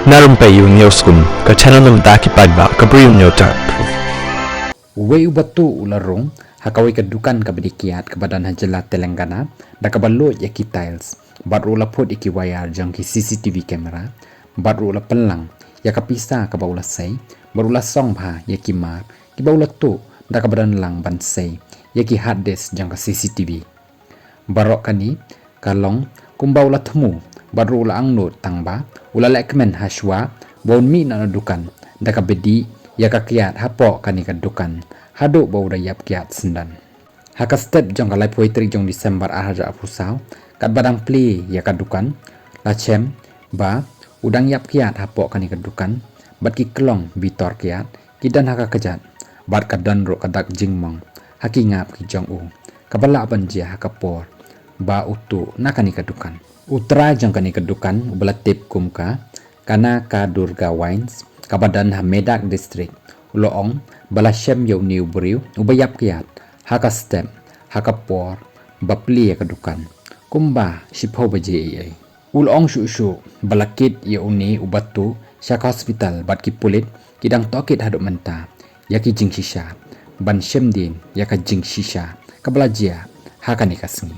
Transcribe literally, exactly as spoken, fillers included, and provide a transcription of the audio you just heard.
Na Rumpei U News Kun, ka channel na bynta ki paidbah ka Bri U News Channel. Uwei u batu u la rung ha kawei ka dukan kaba dih kiad kaba don ha jylla Telangana da kaba luid ïa ki tiles, bad ruh u la phut ïa ki wire jong ki C C T V camera, bad ruh u la pynlang ïa ka pisa kaba u la sei, bad u la song bha ïa ki mar kiba u la tuh da kaba don lang ban sei ïa ki hard disk jong ka C C T V. Baroh kane ka long kumba u la thmu bad ruh u la angnud tang ba u la lehkmen ha shuwa ba un mih na dukan da kaba dih ïa ka kiad hapoh kane ka dukan haduh ba u da ïap kiad syndon. Ha ka step jong ka laiphew tarik jong December ar hajar arphew saw, katba dang plie ïa ka dukan, la shem ba u dang ïap kiad hapoh kane ka dukan bad ki klong bitor kiad ki don ha ka kjat bad ka don ruh ka dak jingmong ha ki ngap ki jong u kaba lah ban jia ha ka por ba u tuh na kane ka dukan. U trai jong kane ka dukan uba la tip kum ka Kanaka Durga Wines kaba don ha Medak District u la ong ba la shem ïa une u briew uba ïap kiad ha ka step ha ka por ba plie ïa ka dukan kumba shiphew baje eiei. U la ong shuh shuh ba la kit ïa une u batu sha ka hospital bad ki pulit ki dang tohkit haduh mynta ïa ki jingshisha ban shem dien ïa ka jingshisha kaba la jia ha kane ka sngi.